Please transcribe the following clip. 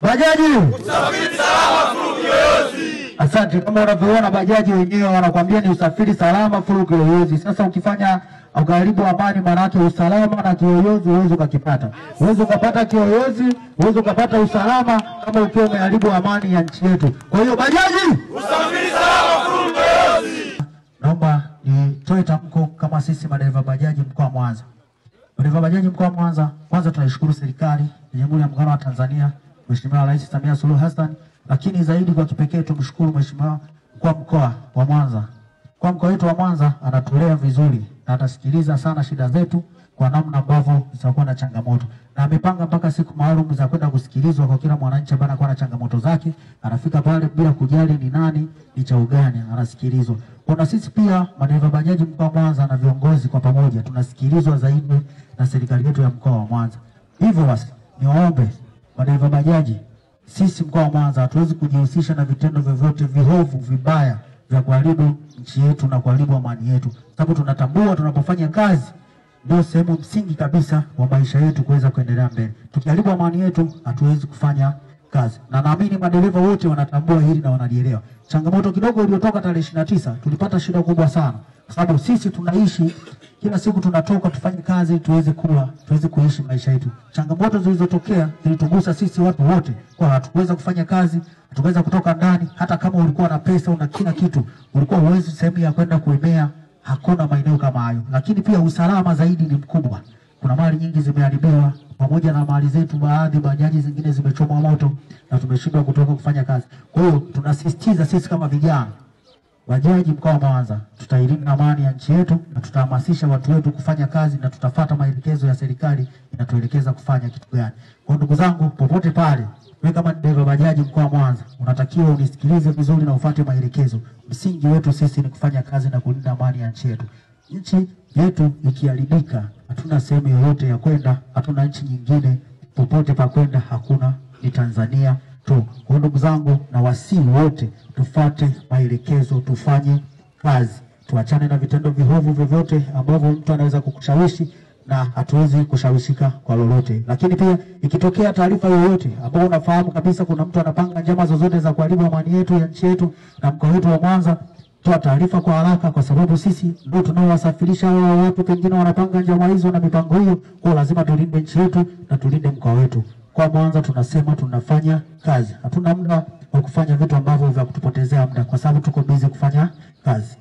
Bajaji usafiri salama furu kiyoyozi. Asante. Kama unavyoona bajaji wenyewe wanakuambia ni usafiri salama furu kiyoyozi. Sasa ukifanya ukaharibu amani, maana usalama na kiyoyozi huwezi ukakipata. Huwezi ukapata kiyoyozi, huwezi ukapata usalama kama ukiwa umeharibu amani ya nchi yetu. Kwa hiyo bajaji usafiri salama furu kiyoyozi. Naomba nitoe tamko kama sisi madereva bajaji mkoa wa Mwanza. Madereva bajaji mkoa wa Mwanza, kwanza tunaishukuru serikali ya Jamhuri ya Muungano wa Tanzania, Mheshimiwa Rais Samia Suluhu Hassan, lakini zaidi kwa kipekee tumshukuru Mheshimiwa mkuu wa mkoa wa Mwanza. Kwa mkoa wetu wa Mwanza anatulea vizuri na atasikiliza sana shida zetu kwa namna ambavyo zitakuwa na changamoto. Na amepanga mpaka siku maalum za kwenda kusikilizwa kwa kila mwananchi ambaye anakuwa na changamoto zake, anafika pale bila kujali ni nani, ni chao gani, anasikilizwa. Kuna sisi pia madereva bajaji mkoa wa Mwanza na viongozi kwa pamoja tunasikilizwa zaidi na serikali yetu ya mkoa wa Mwanza. Hivyo basi niwaombe madereva bajaji, sisi mkoa wa Mwanza hatuwezi kujihusisha na vitendo vyovyote vihovu vibaya vya kuharibu nchi yetu na kuharibu amani yetu, sababu tunatambua tunapofanya kazi ndio sehemu msingi kabisa wa maisha yetu kuweza kuendelea mbele. Tukiharibu amani yetu hatuwezi kufanya kazi, na naamini madereva wote wanatambua hili na wanalielewa. Changamoto kidogo iliyotoka tarehe 29 tulipata shida kubwa sana, kwa sababu sisi tunaishi kila siku, tunatoka tufanye kazi tuweze kula, tuweze kuishi maisha yetu. Changamoto zilizotokea zilitugusa sisi watu wote, kwa hatukuweza kufanya kazi, hatukuweza kutoka ndani. Hata kama ulikuwa na pesa una kila kitu, ulikuwa huwezi sehemu ya kwenda kuemea, hakuna maeneo kama hayo. Lakini pia usalama zaidi ni mkubwa. Kuna mali nyingi zimeharibiwa, pamoja na mali zetu, baadhi bajaji zingine zimechomwa moto na tumeshindwa kutoka kufanya kazi. Kwa hiyo tunasisitiza sisi kama vijana bajaji mkoa wa Mwanza, tutailinda amani ya nchi yetu na tutahamasisha watu wetu kufanya kazi na tutafuata maelekezo ya serikali inatuelekeza kufanya kitu gani. Kwa ndugu zangu, popote pale, wewe kama dereva bajaji mkoa wa Mwanza unatakiwa unisikilize vizuri na ufuate maelekezo. Msingi wetu sisi ni kufanya kazi na kulinda amani ya nchi yetu. Nchi yetu ikiharibika, hatuna sehemu yoyote ya kwenda, hatuna nchi nyingine popote pa kwenda, hakuna, ni Tanzania tu. Kwa ndugu zangu na wasii wote, tufuate maelekezo, tufanye kazi, tuachane na vitendo vihovu vyovyote ambavyo mtu anaweza kukushawishi, na hatuwezi kushawishika kwa lolote. Lakini pia ikitokea taarifa yoyote ambayo unafahamu kabisa kuna mtu anapanga njama zozote za kuharibu amani yetu ya nchi yetu na mkoa wetu wa Mwanza, toa taarifa kwa haraka, kwa sababu sisi ndio tunaowasafirisha hao watu, pengine wanapanga njama hizo na mipango hiyo. Kwa lazima tulinde nchi yetu na tulinde mkoa wetu. Kwa Mwanza tunasema tunafanya kazi, hatuna muda wa kufanya vitu ambavyo vya kutupotezea muda, kwa sababu tuko busy kufanya kazi.